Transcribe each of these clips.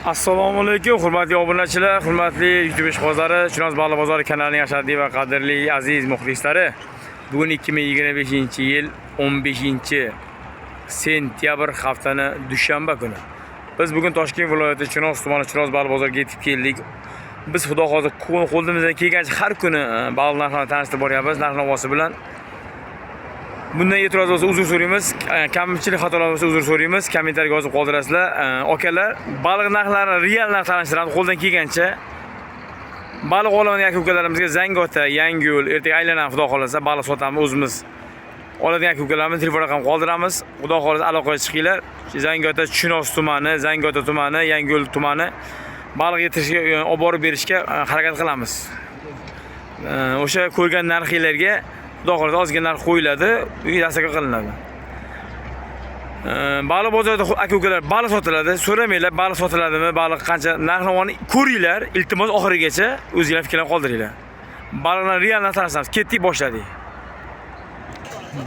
Assalomu alaykum, hurmatli obunachilar, hurmatli YouTube ishqibozlari, Chinoz baliq bozori kanalining ashaddiy va qadrli aziz muxlislari. Bugun 2025-yil 15 sentyabr, haftani dushanba kuni. Biz bugun Toshkent viloyati Chinoz tumani Chinoz baliq bozoriga yetib keldik. Biz xudo xohlasa qo'limizdan kelgancha har kuni baliq narxlarini tanishtirib boryapmiz, narx navosi bilan. Bundan e'tiroz bo'lsa, uzr so'raymiz. Kamchilik, xatolar bo'lsa, uzr so'raymiz. Kommentariyga yozib qoldirasizlar. Akalar, baliq narxlarini real narx tanishtiramiz qo'ldan kelgancha. Baliq oladigan aka ukalarimizga Zangiota, Yangiyo'l, ertaga aylanamiz, xudo xohlasa, baliq sotamiz o'zimiz. Oladigan aka ukalarimiz telefon raqam qoldiramiz. Xudo xohlasa, aloqaga chiqinglar. Zangiota, Chinoz tumani, Zangiota tumani, Yangiyo'l tumani baliq yetirishga, olib borib berishga harakat qilamiz. O'sha ko'rgan narxinglarga xudo xohlasa ozgina narx qo'yiladi, uyga доставка qilinadi. Baliq bozorida, aka ukalar, baliq sotiladi. So'ramanglar, baliq sotiladimi, baliq qancha, narx navoni ko'ringlar, iltimos, oxirigacha o'zinglar fikrlarni qoldiringlar. Baliqlar real narx tanishtiramiz. Ketdik, boshladik.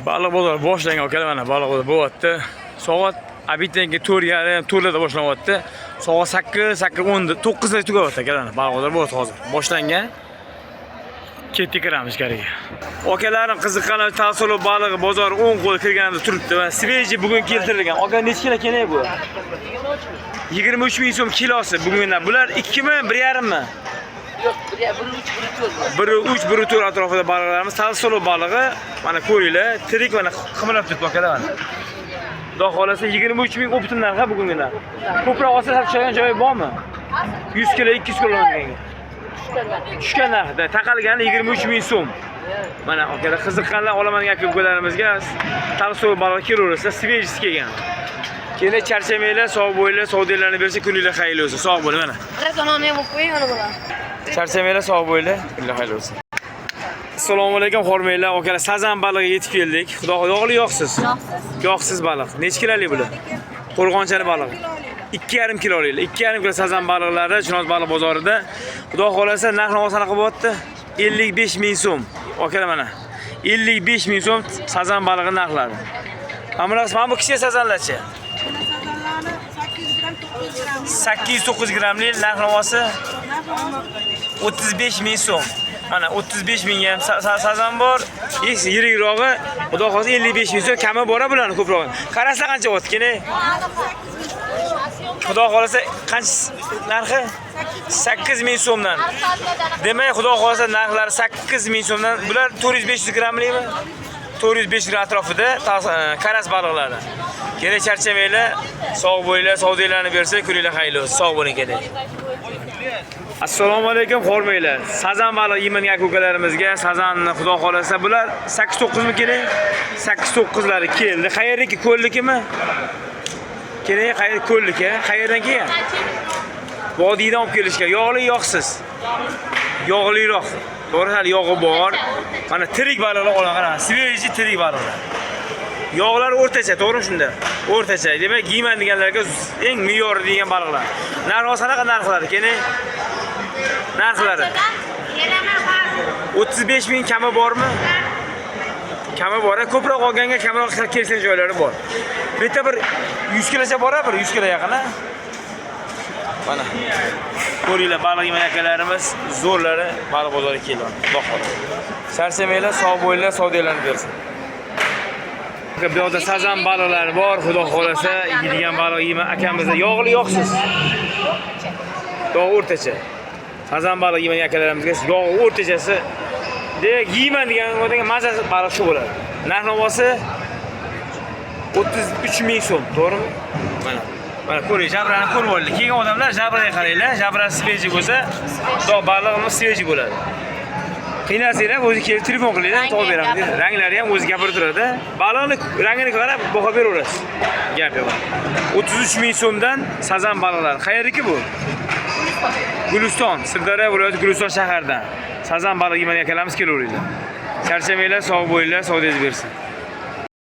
Baliq bozori boshlangan, akalar, mana baliq bozori bo'lyapti. Soat обед dan keyin 4:30, 4larda boshlanyapti. Soat 8, 8, 10, 9da tugayapti, akalar. Mana baliq bozori bo'lyapti hozir. Boshlangan. Ketdik, kiramiz ichkariga. Akalarim, qiziqqanlar, толстолоб balig'i bozori o'ng qo'l kirganimizda turibdi va свежий bugun keltirilgan. Aka, necha kilo kerak bu? 23 ming so'm kilosi bugundan. Bular 2 mi, 1,5 mi? Yo'q, bir uch, bir to'rt. 1 3, 1 4 atrofida baliqlarimiz, толстолоб balig'i. Mana ko'ringlar, tirik, mana qimirlab turibdi, akalar, mana. Xudo xohlasa, 23 ming оптом narxi bugungi narx. Ko'proq olsa, tushadigan joyi bormi? 100 kilo, 200 kilo olganga. Tushgan narxida taqalgani 23 ming so'm. Mana akalar, qiziqqanlar, olaman degan aka ukalarimizga толстолоб balig'i kelaversa, свежий si kelgan. Keyin charchamanglar, sog' bo'linglar, savdolarni bersa, kuninglar xayrli bo'lsin. Sog' bo'ling, mana. Nonni ham qo'ying, mana bular. Charchamanglar, sog' bo'linglar, kuninglar xayrli bo'lsin. Assalomu alaykum, hormanglar, akalar, sazan balig'iga yetib keldik. Xudo, yog'li, yog'siz? Yog'siz. Yog'siz baliq. Necha kilolik bular? Qo'rg'onchani balig'i. 2,5 kilolik. 2,5 kilo sazan baliqlari Chinoz baliq bozorida. Xudo xohlasa, narx navosi qanaqa bo'lyapti? 55 ming so'm. Akalar, mana. 55 ming so'm sazan balig'i narxlari. Mana bular, mana bu kichik sazanlarchi? Sazanlarni 800 gramm, 900 gramm. 809 grammli narx navosi 35 ming so'm. Mana 35 mingga ham sazan bor. Yirikrog'i xudo xohlasa 55 ming so'm. Kami bor bularni, ko'prog'i. Qaraslar, qancha bo'lyapti, keling? Xudo xohlasa, qancha narxi? 8 ming so'mdan. Demak, xudo xohlasa, narxlari 8 ming so'mdan. Bular 400-500 grammlikmi? 405 gram atrofida karas baliqlari. Keling, charchamanglar, sog' bo'linglar, savdolarni bersa, kuninglar xayrli bo'lsin. Sog' bo'ling, keling. Assalomu alaykum, hormanglar. Sazan baliq yemaydigan aka ukalarimizga sazanni, xudo xohlasa, bular 8-9 mi, keling? 8-9lari keldi. Qayerniki, ko'lnikimi? Keling, qayer, ko'lniki? Qayerdan kelgan? Vodiydan olib kelishgan. Yog'li, yog'siz? Yog'liroq. To'g'ri, hali yog'i bor. Mana tirik baliqlar olgan, qarang. Свежий tirik baliqlar. Yog'lari o'rtacha, to'g'rimi shunda? O'rtacha. Demak, yeyman deganlarga eng me'yori degan baliqlar. Narxi qanaqa, narxlari? Keling. Narxlari. 35 ming, kami bormi? Kami bor. Ko'proq olganga kamroq kelishgan joylari bor. Bu yerda bir 100 kilocha bor, bir 100 kilo yaqin, a? Mana. Ko'ringlar, baliq yegan akalarimiz, zo'rlari baliq bozoriga keldi. Xudo xohlasa. Charchamanglar, sog' bo'linglar, savdolarni bersin. Bu yoqda sazan baliqlari bor, xudo xohlasa, yeydigan baliq yeyman akamizda. Yog'li, yog'siz? Yog'i o'rtacha. Sazan baliq yegan akalarimizga yog'i o'rtachasi. Demak, yeyman degan odamga mazasi baliq shu bo'ladi. Narx navosi 33 ming so'm, to'g'rimi? Mana. Mana ko'ring, jabrani ko'rib olinglar. Kelgan odamlar jabraga qaranglar. Jabrasi свежий bo'lsa, xudo, balig'imiz свежий bo'ladi. Qiynalsanglar, o'zi kelib telefon qilinglar, topib beramiz. Ranglari ham o'zi gapirib turadi. Baliqni rangini qarab baho beraverasiz. Gap yo'q. 33 ming so'mdan sazan baliqlar. Qayerniki bu? Guliston, Sirdaryo viloyati Guliston shaharidan. Sazan baliq yegan akalarimiz kelaveringlar. Charchamanglar, sog' bo'linglar, savdoyingiz bersin.